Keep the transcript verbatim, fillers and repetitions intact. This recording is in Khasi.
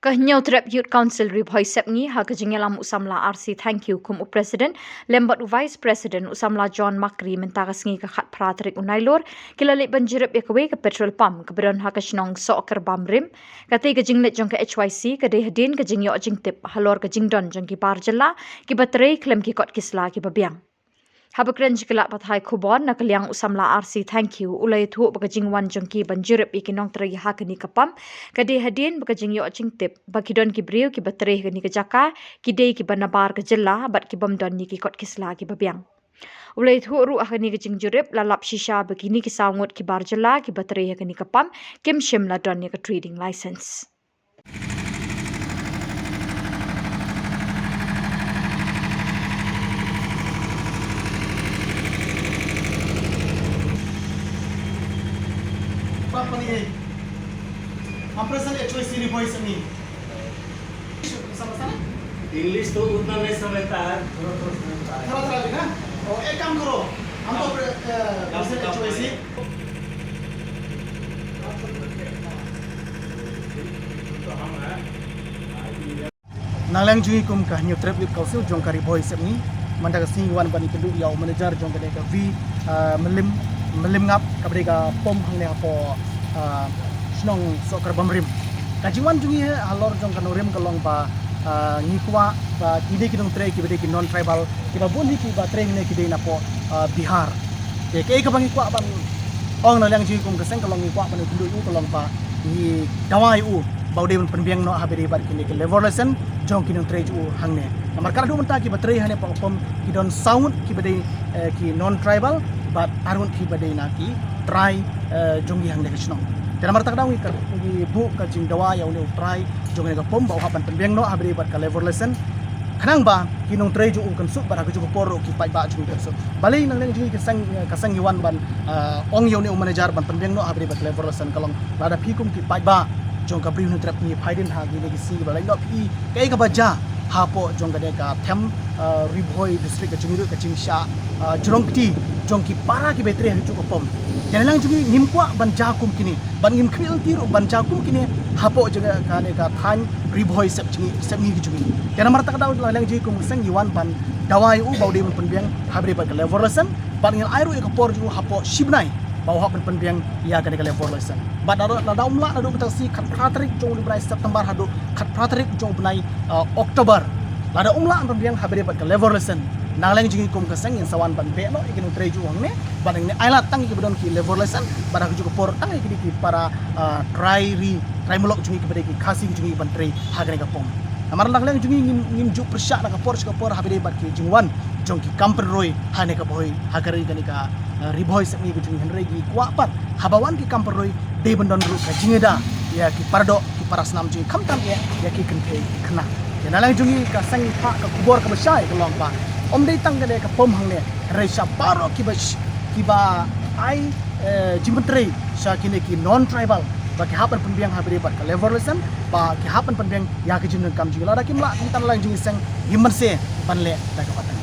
Ka Hynñiewtrep Youth Council Ri Bhoi Sepngi, ha ka jingïalam u samla R C Thangkhiew kum u President lem bad u Vice President u samla John Makri, mynta ka sngi ka khatphra tarik u Nailur, ki la leit ban jurip ïa kawei ka petrol pump kaba don ha ka shnong Sohkyrbamrim. Katei ka jingleit jong ka H Y C ka dei hadien ka jingïoh jingtip halor ka jingdon jong ki bar jylla kiba trei khlem ki kot ki sla kiba biang. Haba kren sha ki lad pathai khubor na ka liang u samla R C Thangkhiew u la ïathuh ba ka jingwan jong ki ban jurip ïa ki nongtrei ha kane ka pump ka dei hadien ba ka jingïoh jingtip ba ki don ki briew kiba trei ha kane ka jaka ki dei kiba nabar ka jylla bad ki bym don ïa ki kot ki sla kiba biang. U la ïathuh ruh ha kane ka jingjurip la lap shisha ba kine ki saw ngut ki bar jylla kiba trei ha kane ka pump kim shym la don ïa ka trading license. Company, eh. Ang president H Y C Ri Bhoi Sepngi. Sama sana? English तो उतना नहीं समझता है, थोड़ा थोड़ा समझता है। थोड़ा थोड़ा भी ना? ओ, एक काम करो, हम तो प्रे-, अ, प्रेसिडेंट एचओएसी। Nang liang jong ngi kum ka Hynñiewtrep Youth Council jong ka Ri Bhoi Sepngi, mynta ka sngi wan ban ïakynduh ïa u manager jong kane ka V, ah, Mylliem, Mylliem Ngap, kaba dei ka pump hangne hapoh, ah, shnong Sohkyrbamrim. Ka jingwan jong ngi halor jong ka nongrim ka long ba, ah, ngi kwah ba ki dei ki nongtrei kiba dei ki non tribal, kiba bun hi kiba trei hangne ki dei napoh, ah, Bihar. Te kaei kaba ngi kwah ban ong na liang jong ngi kum ka seng ka long ngi kwah ban ïakynduh ïa u ka long ba ngi dawa ïa u ba u dei ban pynbiang noh ha kaba ïadei bad kine ki labour license jong ki nongtrei jong u hangne. Namar ka la dei mynta kiba trei hangne hapoh pump ki don saw ngut kiba dei, eh, ki non tribal bad ar ngut kiba dei na ki trai, eh, jong ngi hangne ka shnong. Te namar kata ka daw ngi ka, ngi buh ka jingdawa ïa une u trai jong kane ka pump ba u hap ban pynbiang noh ha kaba ïadei bad ka labour license. Khnang ba ki nongtrei jong u kan suk bad ha kajuh ka por ruh ki paidbah jong ngi kan suk. Balei na liang jong ngi ka seng, ka seng ngi wan ban, ah, ong ïa une u manager ban pynbiang noh ha kaba ïadei bad ka labour license ka long lada phi kum ki paidbah jong ka Bri Hynñiewtrep ngi phai dien ha kine ki sngi ba la ïoh phi kaei kaba jia hapoh jong kane ka them, ah, Ri Bhoi district ka jingïaroh ka jingshah, ah, jrong kti jong ki para kiba trei ha kajuh ka pump. Te na liang jong ngi ngim kwah ban jia kum kine. Bad ngim khmih lynti ruh ban jia kum kine hapoh jong kane ka thaiñ Ri Bhoi Sepngi, Sepngi ka jong ngi. Te namar kata ka daw na liang jong ngi kum ka seng ngi wan ban dawa ïa u ba u dei ban pynbiang ha kaba ïadei bad ka labour license. Bad ngin ai ruh ïa ka por jong u hapoh shi bnai ba u hap ban pynbiang ïa kane ka labour license. Bad lada, lada um lah naduh mynta ka sngi khatphra tarik jong u bnai September haduh khatphra tarik jong u bnai, ah, October. Lada um lah ban pynbiang ha kaba ïadei bad ka labour license, na liang jong ngi kum ka seng ngin sa wan ban beh noh ïa ki nongtrei jong u hangne. Bad ngin ai lad tang ïa kiba don ki labour license bad ha kajuh ka por tang ïa kine ki para, ah, trai ri, trai muluk jong ngi kiba dei ki Khasi jong ngi ban trei ha kane ka pump. Namar na liang jong ngi ngim, ngim ju pyrshah na ka por sha ka por ha kaba ïadei bad ki jingwan jong ki kam pynroi ha kane ka Bhoi, ha ka ri kane ka, ah, Ri Bhoi Sepngi ka jong ngi, hynrei ngi kwah pat haba wan ki kam pynroi dei ban don ruh ka jingïada ïa ki para doh ki para snam jong ngi khamtam ïa, ïa ki kynthei ki khynnah. Te na liang jong ngi ka seng ngi phah ka khubor kaba shai ka long ba ym dei tang kane ka pump hangne, hynrei sha baroh kiba sh-, kiba ai, eh, jingpyntrei sha kine ki non tribal ba ki hap ban pynbiang ha kaba ïadei bad ka labour license, ba ki hap ban pynbiang ïa ka jingdonkam jong ngi. Lada kim lah kumta na liang jong ngi seng ngim banse ban leh da kaba tang.